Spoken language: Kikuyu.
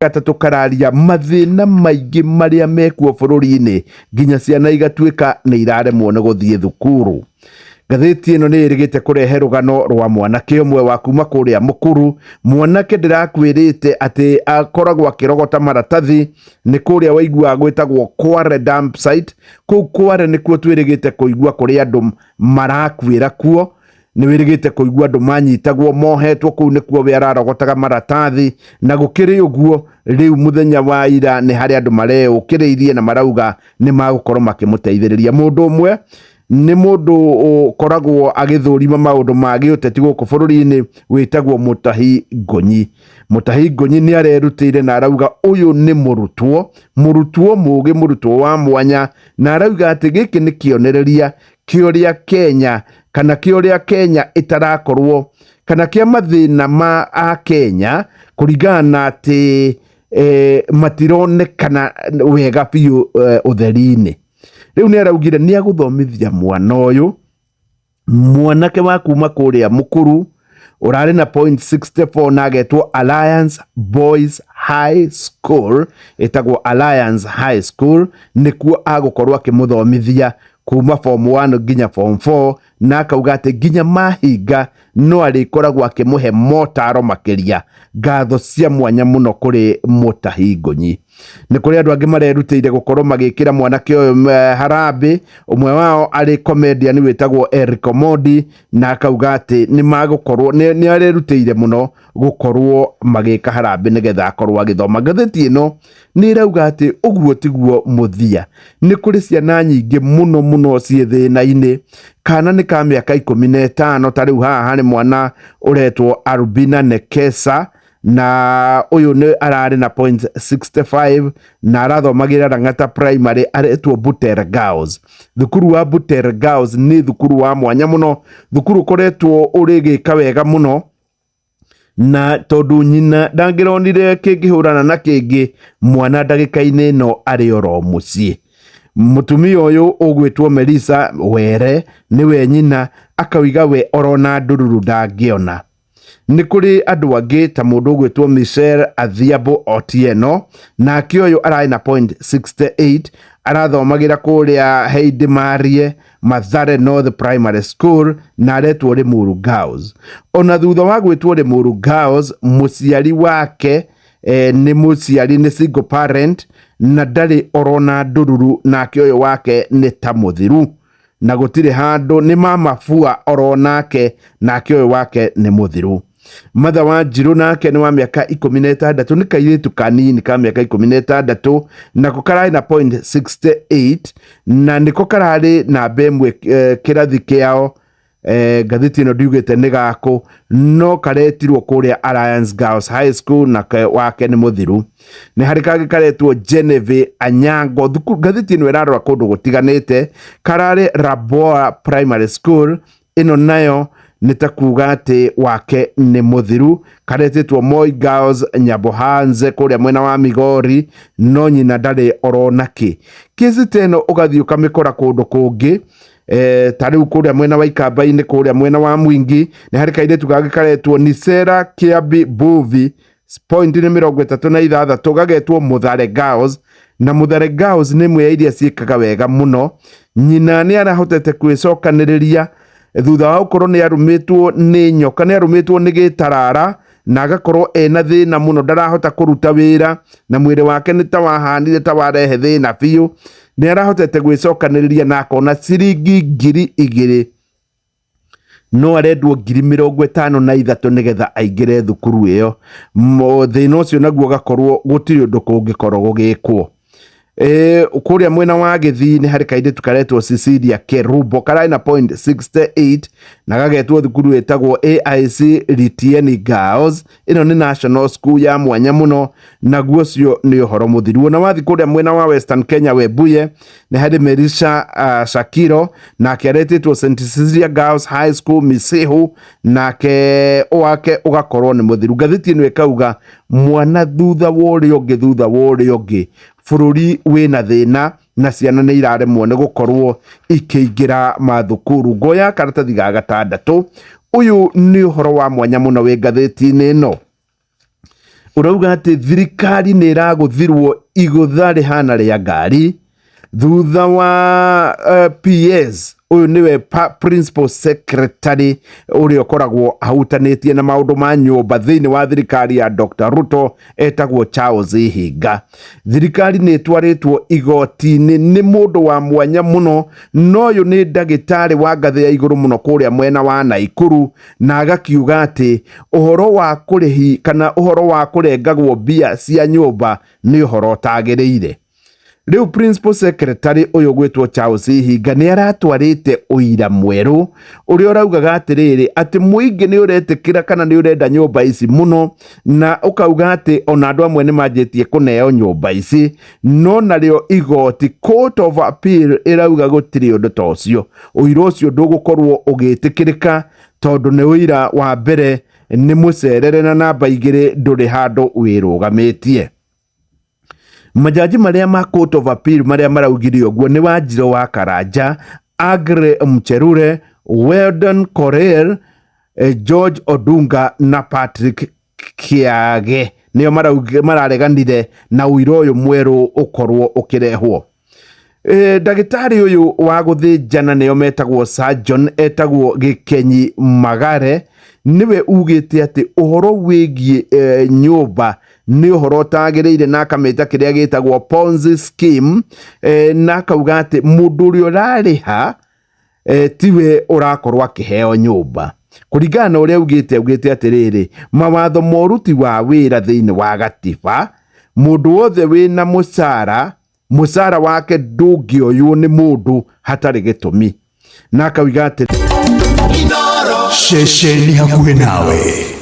Gatatũ kararia mathĩna maingĩ marĩa mekuo bũrũri-inĩ nginya ciana igatuĩka nĩ iraremwo nĩ gũthiĩ thukuru. Ngathĩti ĩno nĩ ĩrĩgĩte kũrehe rũgano rwa mwanake ũmwe wa kuma kũrĩa Mũkuru. Mwanake ndĩrakwĩrĩte atĩ akoragwo akĩrogota maratathi nĩ kũrĩa waiguaga gwĩtagwo Kware dump site. Kũu Kware nĩkuo twĩrĩgĩte kũigua kũrĩ andũ marakuĩra kuo. Nĩ wĩrĩgĩte kũigua andũ manyitagwo mohetwo kũu nĩkuo we ararogotaga maratathi. Na gũkĩrĩ ũguo, rĩu mũthenya wa ira nĩ harĩ andũ mareyũkĩrĩirie na marauga nĩ magũkorwo makĩmũteithĩrĩria. Mũndũ ũmwe nĩ mũndũ ũkoragwo agĩthũrima maũndũ ma gĩũteti gũkũ bũrũri-inĩ wĩtagwo Mũtahi Ngonyi. Mũtahi Ngonyi nĩ arerutĩire na arauga ũyũ nĩ mũrutwo, mũrutwo mũgĩ, mũrutwo wa mwanya, na arauga atĩ gĩkĩ nĩ kĩonereria kĩa ũrĩa Kenya kana kĩa ũrĩa Kenya ĩtarakorwo kana kĩa mathĩna ma Akenya kũringana na atĩ matironekana wega biũ ũtheri-inĩ. Rĩu nĩ araugire nĩ agũthomithia mwana ũyũ, mwanake wa kuma kũrĩa Mũkuru ũrarĩ na point 64 na agetwo Alliance Boys High School, ĩtagwo Alliance High School, nĩkuo agũkorwo akĩmũthomithia kuma form 1 nginya form 4, na akauga atĩ nginya mahinga no arĩkoragwo akĩmũhe motaro makĩria. Ngatho cia mwanya mũno kũrĩ Mũtahi Ngonyi. Nĩ kũrĩ andũ angĩ marerutĩire gũkorwo magĩkĩra mwanake ũyũ harambĩ, ũmwe wao arĩ comedian wĩtagwo Eric Omondi, na akauga atĩ nĩ magũkorwo nĩ arerutĩire mũno gũkorwo magĩka harambĩ nĩgetha akorwo agĩthoma. Ngathĩti ĩno nĩ ĩrauga atĩ ũguo tiguo mũthia, nĩ kũrĩ ciana nyingĩ mũno mũno ciĩ thĩna-inĩ. Kana nĩ ka mĩaka 15, ta rĩu haha harĩ mwana ũretwo Albina Nekesa, na ũyũ nĩ ararĩ na point 65 na arathomagĩra Lang'ata Primary, aretwo Butere Girls. Thukuru wa Butere Girls nĩ thukuru wa mwanya mũno, thukuru ũkoretwo ũrĩgĩka wega mũno, na tondũ nyina ndangĩronire kĩngĩhũrana na kĩngĩ, mwana ndagĩka-inĩ ĩno arĩ oro mũciĩ. Mũtumia ũyũ ũgwĩtwo Melissa Were nĩwe nyina, akauga we orona ndururu ndangĩona. Nĩ kũrĩ andũ angĩ ta mũndũ ũgwĩtwo Michelle Adhiambo Otieno, nake ũyũ ararĩ na point 68, arathomagĩra kũrĩa Heidi Marie Mathare North Primary School na aretwo Limuru Girls. Ona thutha wa gwĩtwo Limuru Girls, mũciari wake nĩ mũciari, nĩ single parent na ndarĩ orona ndururu, nake ũyũ wake nĩ ta mũthiru na gũtirĩ handũ, nĩ mama bua oronake, nake ũyũ wake nĩ mũthiru. Matha wa Njirũ nake nĩ wa mĩaka 16, nĩ kairĩtu kanini ka mĩaka 16, nako kararĩ na point 68 na nĩko kararĩ namba ĩmwe kĩrathi kĩao. Ngathĩti ĩno ndiugĩte nĩ gakũ, no karetirwo kũrĩa Alliance Girls High School, na wake nĩ mũthiru. Nĩ harĩ kangĩ karetwo Genevieve Anyango, ngathĩti ĩno ĩrarora kũndũ gũtiganĩte, kararĩ Raboa Primary School, ĩno nayo nĩ ta kuga atĩ wake nĩ mũthiru, karetĩtwo Moi Girls Nyabohanze kũrĩa mwena wa Migori, no nyina ndarĩ orona kĩ. Kĩsi ta ĩno ũgathiĩ ũkamĩkora kũndũ kũngĩ, ta rĩu kũrĩa mwena wa Ikamba-inĩ, kũrĩa mwena wa Mwingi, nĩ harĩ kairĩtu kangĩ karetwo Nisera Kiambi Buvi, point nĩ 36, gagetwo Muthare Girls, na Muthare Girls nĩ ĩmwe ya iria ciĩkaga wega mũno. Nyina nĩ arahotete kwĩcokanĩrĩria thutha wa gũkorwo nĩ arũmĩtwo nĩ nyoka, nĩ arũmĩtwo nĩ gĩtarara, na agakorwo ena thĩna mũno, ndarahota kũruta wĩra, na mwĩrĩ wake nĩ ta wahanire ta warehe thĩna biũ. Nĩ arahotete gwĩcokanĩrĩria na akona ciringi 2000, no arendwo 53,000 nĩgetha aingĩre thukuru ĩyo. Thĩna ũcio naguo ũgakorwo gũtirĩ ũndũ kũngĩkorwo gũgĩkwo. Kũrĩa mwena wa Gĩthii nĩ harĩ kairĩtu karetwo Cecilia Kerubo, kararĩ na point 68 na gagetwo thukuru ĩtagwo AIC Litieni Girls. Ĩno nĩ national school ya mwanya mũno, naguo ũcio nĩ ũhoro mũthiru. Ona wathiĩ kũrĩa mwena wa Western Kenya Webuye nĩ harĩ Merisha Shakiro, nake aretĩtwo St Cecilia Girls High School Misihu, nake wake ũgakorwo nĩ mũthiru. Ngathĩti ĩno ĩkauga mwana thutha wa ũrĩa ũngĩ, thutha wa ũrĩa ũngĩ, bũrũri wĩna thĩna na ciana nĩ iraremwo nĩ gũkorwo ikĩingĩra mathukuru. Ngoya karatathi ga gatandatũ, ũyũ nĩ ũhoro wa mwanya mũno wĩ ngathĩti-inĩ ĩno. Ũrauga atĩ thirikari nĩ ĩragũthirwo igũtha rĩhana rĩa ngari thutha wa PS ũyũ nĩwe principal secretary ũrĩa ũkoragwo ahutanĩtie na maũndũ ma nyũmba thĩinĩ wa thirikari ya Dr. Ruto etagwo Charles Ihinga. Thirikari nĩ ĩtwarĩtwo igoti-inĩ nĩ mũndũ wa mwanya mũno, na ũyũ nĩ ndagĩtarĩ wa ngathĩ ya igũrũ mũno kũrĩa mwena wa Naikuru, na agakiuga atĩ ũhoro wa kũrĩhi kana ũhoro wa kũrengagwo mbia cia nyũmba nĩ ũhoro ũtagĩrĩire. Rĩu principal secretary ũyũ gwĩtwo Charles Ihinga nĩ aratwarĩte ũira mwerũ ũrĩa ũraugaga atĩrĩrĩ atĩ mũingĩ nĩ ũretĩkĩra kana nĩ ũrenda nyũmba ici mũno, na ũkauga atĩ ona andũ amwe nĩ manjĩtie kũneo nyũmba ici, no narĩo igoti Court of Appeal ĩrauga gũtirĩ ũndũ ta ũcio, ũira ũcio ndũgũkorwo ũgĩtĩkĩrĩka tondũ nĩ ũira wa mbere nĩ mũcerere na namba igĩrĩ ndũrĩ handũ wĩrũgamĩtie. Majaji marĩa ma Court of Appeal marĩa maraugire ũguo nĩ Wanjirũ wa Karanja, Aggrey Mcherure, Weldon Korir, George Odunga na Patrick Kiage nĩo marareganire na ũira ũyũ mwerũ ũkorwo ũkĩrehwo. Ndagĩtarĩ ũyũ wa gũthĩnjana nĩo metagwo surgeon, etagwo Gĩkenyi Magare, nĩwe ugĩte atĩ ũhoro wĩgiĩ nyũmba nĩ ũhoro ũtagĩrĩire, na akamĩta kĩrĩa gĩtagwo Ponzi scheme, na akauga atĩ mũndũ ũrĩa ũrarĩha tiwe ũrakorwo akĩheo nyũmba. Kũringana na ũrĩa augĩte, augĩte atĩrĩrĩ, mawatho ma ũruti wa wĩra thĩinĩ wa gatiba, mũndũ wothe wĩna mũcara, mũcara wake ndũngĩoywo nĩ mũndũ hatarĩ gĩtũmi, na akauga atĩ Ceceni hakuhĩ nawe.